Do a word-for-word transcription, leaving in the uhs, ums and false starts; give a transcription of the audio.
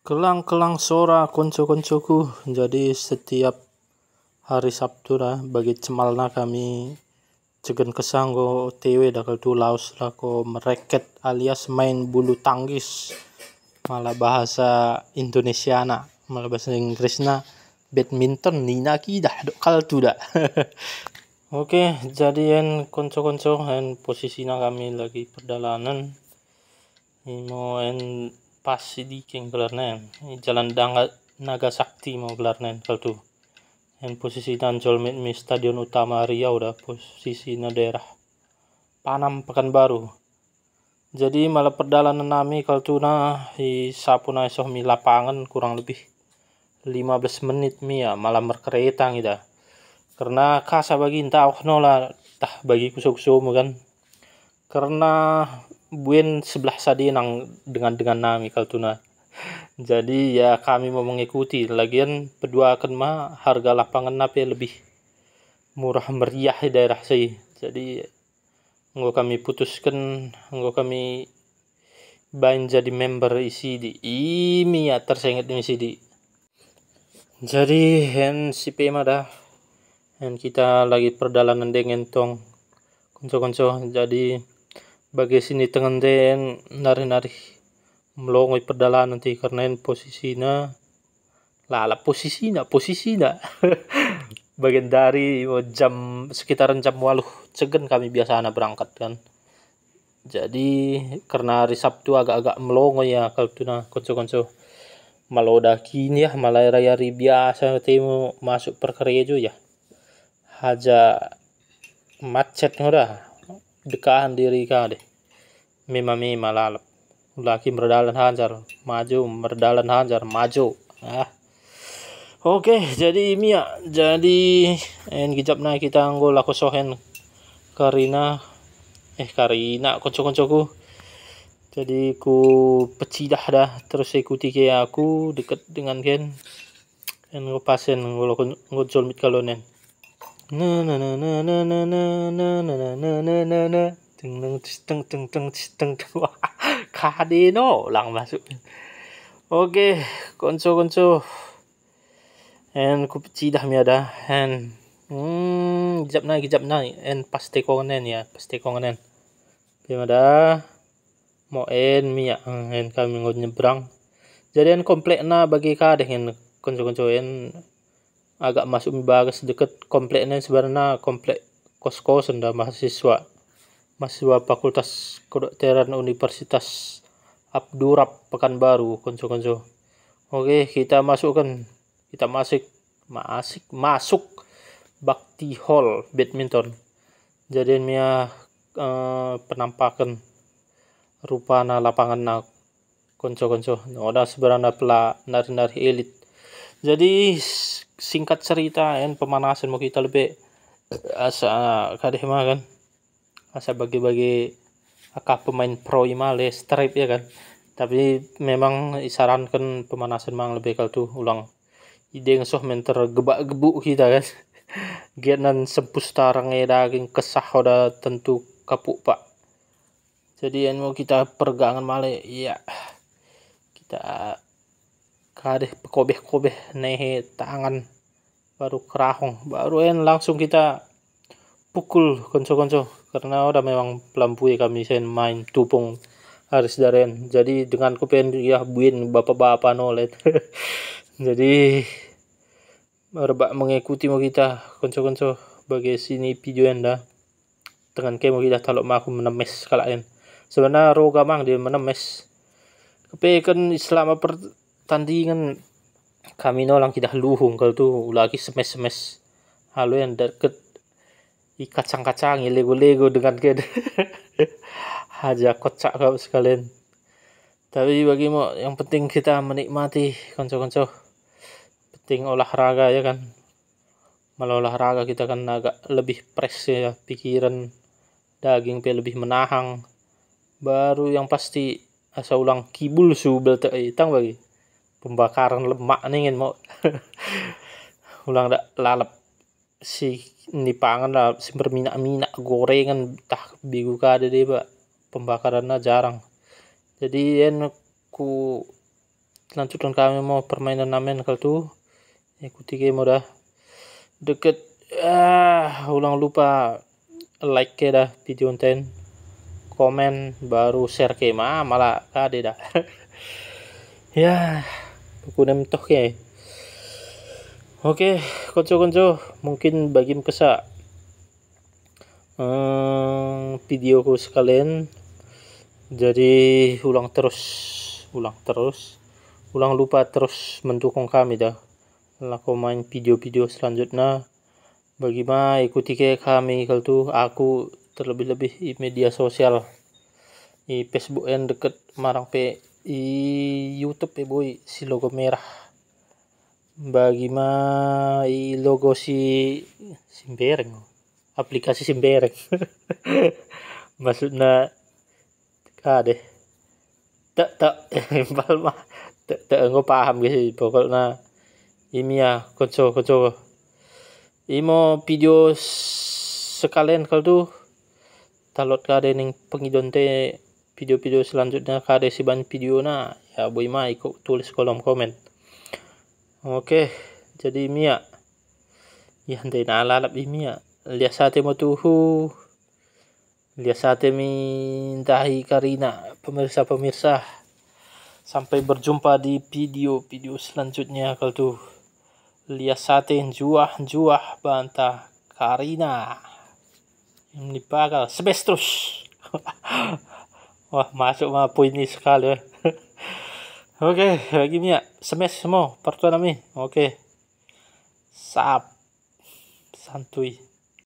Kelang-kelang sora konco-koncoku, jadi setiap hari Sabtu dah, bagi cemalna kami cegen kessa enggo T W dah kaltu, laus lako mereket alias main bulu tangkis. Malah bahasa Indonesiana, malah bahasa Inggrisna badminton nina kidah dok kaltu dah. Oke, jadi en konco-konco, en posisina kami lagi perdalanen. Imo en pas sidike gelarna en. I Jalan Danga-, Naga Sakti mo gelarna en kaltu. En posisina njolmit mi Stadion Utama Riau dah, posisina daerah Panam, Pekanbaru. Jadi malah perdalanen nami kaltuna i sapu nai soh mi lapangen kurang lebih lima belas menit mi ia, malah merkereta ngidah. Kerna kasa bagi ntauh nola tah bagi kuso-kusomu kan. Kerna buen sebelah sadinang dengan-dengan nami kaltuna. Jadi ya kami mo mengikuti, lagian peduaken ma harga lapangenna pe lebih murah meriah i daerah si. Jadi enggo kami putusken, enggo kami bain jadi member i sidi. I mi ia tersenget mi sidi. Jadi en sipe ma dah, en kita lagi perdalanen deng en tong konco-konco. Jadi bage sinitengen nde en nari-nari melongo i perdalanen ti kerna en posisina lalap, posisina, posisina. Bagendari jam, sekitaran jam waluh cegen kami biasana berangkat kan. Jadi kerna hari Sabtu agak-agak melongo ia kaltuna konco-konco. Maloda kini ia, malah ari-ari biasa temo masuk perkerejo ia. Haja macet ngo dah, dekahen diri ka deh. Mema-mema lalap. Ulaki merdalan hanjar, maju, merdalan hanjar, maju. Ah. Oke, jadi mi ia, jadi en gijap nai kita enggo lako soh en karina, eh, karina konco-koncoku. Jadi kupecidah dah, terus ikuti ke aku deket dengan ke en. En enggo pas en, enggo lako, enggo jolmit kalon en. Na, na, na. Teng, teng, teng, teng, teng, teng. Wah, kade no lang masuk. Oke, konco-konco. En kupecidah mi ia dah, en. Hmm, gijap nai, gijap nai. En pas tekongen en ia, pas tekongen en. Pe ma dah. Mo en mi ia, en kami enggo nyebrang. Jadi en komplekna bage kadeh en konco-konco, en agak masuk mi bagas deket komplekna, sebenarna komplek kos-kosen dah mahasiswa. Mahasiswa Fakultas Kedokteran Universitas Abdurrahman Pekanbaru, konco-konco. Oke, kita masukken, kita masuk, masuk, masuk Bakti Hall badminton. Jadi en mi ia, eh, penampaken rupana lapangenna konco-konco. Oda sebenarna pella nari-nari elit. Jadi s-, singkat cerita, en pemanasen mo kita lebbe asa kadeh ma kan. Asa bage-bage aka pemain pro i ma le strip ia kan. Tapi memang isaranken pemanasen mang lebbe kaltu, ulang i deng soh men tergebak-gebuk kita kan. Giat nan sempus tarang e daging kesah oda tentu kapuk pak. Jadi en mo kita pergangen male, ia. Kita kadeh pekobeh-kobeh nehe tangan, baru kerahong, baru en langsung kita pukul konco-konco, karena oda memang pelampue kami sen main tupung aris daren. Jadi denganku pen ia buin bapa-bapa nolet. Jadi merebak mengikuti mo kita konco-konco bage sini video enda. Tengan ke mo kita talok maku menemes kalak en. Sebenarna roga mang dia menemes. Kepeken selama pertandingan kami nolang kidah luhung kaltu, ulaki semes-semes. Alu en deket i kacang-kacang, i lego-lego dengan ke. Haja kocak kau sekalian. Tapi bagi mo, yang penting kita menikmati konco-konco. Penting olahraga ya kan. Malah olahraga kita kan agak lebih fresh ya, pikiran, daging pe lebih menahang. Baru yang pasti asa ulang kibul subel te itang bagi. Pembakaran lemak ningen mo. Ulang dak lalap si nipangan lah, si berminak-minak, gorengan, tah begu kade deba, pembakaranna jarang. Jadi en ku lanjutkan kami mo permainan nami en kal tuh. Ikuti ke mo dah. Dekket, ah, ulang lupa like ke dah video nten. Komen, baru share ke ma, mala kade dah. Ya, pokokna mentoh ke. Oke, konco-konco, mungkin bagi mo kessa, eh, videoku sekalian. Jadi ulang terus, ulang terus, ulang lupa terus mendukung kami dah. Lako main video-video selanjutna. Bagi ma ikuti ke kami kal tuh, aku terlebih-lebih i media sosial. I Facebook en dekket marang pe i YouTube pe boi si logo merah. Bagi ma i logo si, si mbereng. Aplikasi si mbereng. Maksudna kade. Tek, tek, impal ma. Tek, tek, enggo paham ge si, pokokna. Imi ya, konco, konco. Imo video s-, sekalian kal tuh. Talot kade ning pengidonte video-video selanjutna kade siban videona. Ya, boi ma iko tulis kolom komen. Oke, jadi imi ya. Ya, ndai na lalap imi ya. Lias ate mo tuhu. Lias ate mi ndahi karina, pemirsa-pemirsa. Sampai berjumpa di video-video selanjutnya kal tuh. Lias ate njuah-njuah banta karina. Ini bakal semestrus. Wah, masuk ma poin ini sekali, eh. Oke, bagi mi ya, semes mo, partua nami. Oke. Sap. Santuy.